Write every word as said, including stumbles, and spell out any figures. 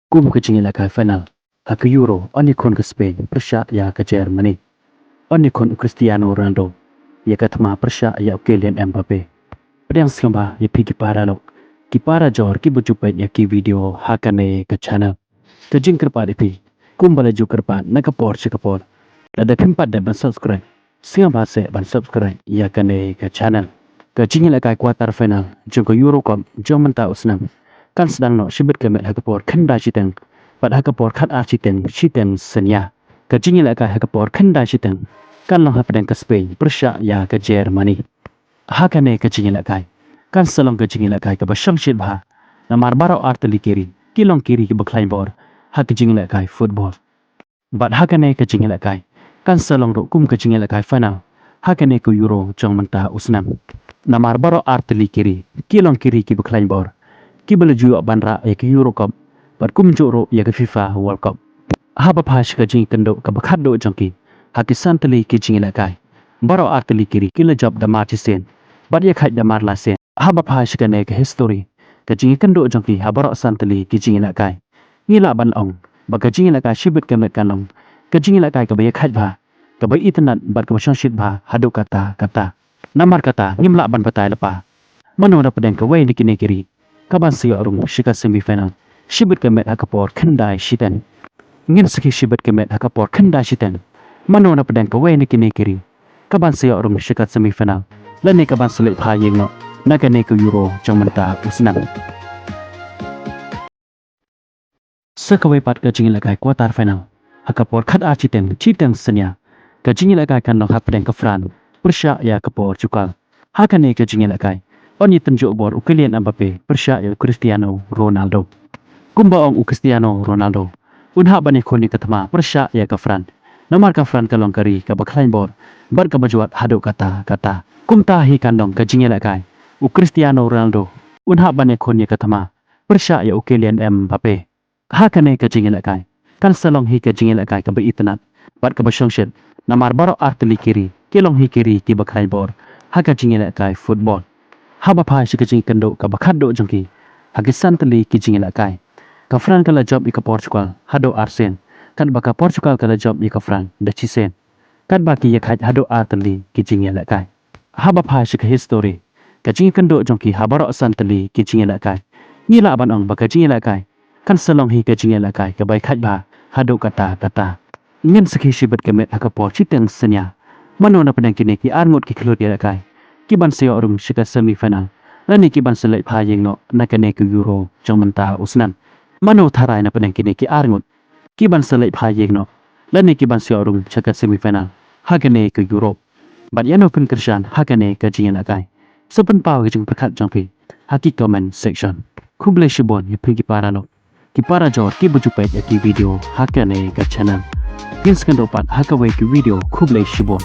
Kum ka jingïalehkai final ha ka Euro, yn ïakhun ka Spain pyrshah ïa ka Germany. Yn ïakhun u Cristiano Ronaldo ïa ka thma pyrshah ïa u Kylian Mbappe. Pdiang sngewbha ïa phi ki para lok, ki para jor kiba ju peit ïa ki video ha kane ka channel. Ka jingkyrpad ïa phi, kumba la ju kyrpad na ka por sha ka por, lada phim pat dep ban subscribe, sngewbha seh ban subscribe ïa kane ka channel. Ka jingïalehkai quarter final jong ka Euro Cup jong mynta u snem kan sdang noh shibit ka miet ha ka por khyndai shiteng bad ha ka por khatar shiteng, shiteng synñia. Ka jingïalehkai ha ka por khyndai shiteng kan long hapdeng ka Spain pyrshah ïa ka Germany. Ha kane ka jingïalehkai kan sa long ka jingïalehkai kaba shongshit bha, namar baroh artylli ki ri ki long ki ri kiba khlaiñ bor ha ka jingïalehkai football. Bad ha kane ka jingïalehkai kan sa long ruh kum ka jingïalehkai final ha kane ka Euro jong mynta u snem, namar baroh artylli ki ri ki long ki ri kiba khlaiñ bor, kiba la ju ïoh ban rah ïa ka Euro Cup bad kumjuh ruh ïa ka FIFA World Cup. Haba phai sha ka jingïakynduh kaba khatduh jong ki ha ki san tylli ki jingïalehkai, baroh artylli ki ri ki la jop da mar shisien bad ïakhaid da mar laisien. Haba phai sha kane ka history ka jingïakynduh jong ki ha baroh san tylli ki jingïalehkai, ngi lah ban ong ba ka jingïalehkai shibit ka miet kan long ka jingïalehkai kaba ïakhaid bha, kaba itynnad bad kaba shongshit bha haduh katta katta. Namar kata ngim lah ban batai lypa mano na pdeng kawei na kine ki ri kaban sa ïoh rung sha ka semi final shibit ka miet ha ka por khyndai shiteng. Ngin sakhi shibit ka miet ha ka por khyndai shiteng mano na pdeng kawei na kine ki ri kaban sa ïoh rung sha ka semi final lane kaban sa leit phai ïing noh na kane ka Euro jong mynta u snem. Sa kawei pat ka jingïalehkai quarter final ha ka por khatar shiteng, shiteng synñia, ka jingïalehkai kan long hapdeng ka France pyrshah ïa ka Portugal. Ha kane ka jingïalehkai yn ïatynjuh bor u Kylian Mbappe pyrshah ïa u Cristiano Ronaldo. Kumba ong u Cristiano Ronaldo, un hap ban ïakhun ïa ka thma pyrshah ïa ka France, namar ka France ka long ka ri kaba khlaiñ bor bad kaba jwat haduh katta katta. Kumta hi kan long ka jingïalehkai, u Cristiano Ronaldo un hap ban ïakhun ïa ka thma pyrshah ïa u Kylian Mbappe. Ha kane ka jingïalehkai kan sa long hi ka jingïalehkai kaba itynnad bad kaba shongshit, namar baroh artylli ki ri ki long hi ki ri kiba khlaiñ bor ha ka jingïalehkai football. Haba phai sha ka jingïakynduh kaba khatduh jong ki ha ki san tylli ki jingïalehkai, ka France ka la jop ïa ka Portugal haduh arsien, katba ka Portugal ka la jop ïa ka France da shisien, katba ki ïakhaid haduh artylli ki jingïalehkai. Haba phai sha ka history ka jingïakynduh jong ki ha baroh san tylli ki jingïalehkai, ngi lah ban ong ba ka jingïalehkai kan sa long hi ka jingïalehkai kaba ïakhaid bha haduh katta katta. Ngin sakhi shibit ka miet ha ka por shiteng synñia mano na pdeng kine ki arngut ki khludialehkai kiban sa ïoh rung sha ka semi final lane kiban sa leit phai ïing noh na kane ka Euro jong mynta u snem. Mano tharai na pdeng kine ki arngut kiban sa leit phai ïing noh lane kiban sa ïoh rung sha ka semi final ha kane ka Euro. Bad ïano phin kyrshan ha kane ka jingïalehkai? Sa pynpaw ka jingpyrkhat jong phi ha ki comment section. Khublei shibun ïa phi ki para lok, ki para jor kiba ju peit ïa ki video ha kane ka channel. Ngin sa ïakynduh pat ha kawei ka video. Khublei shibun.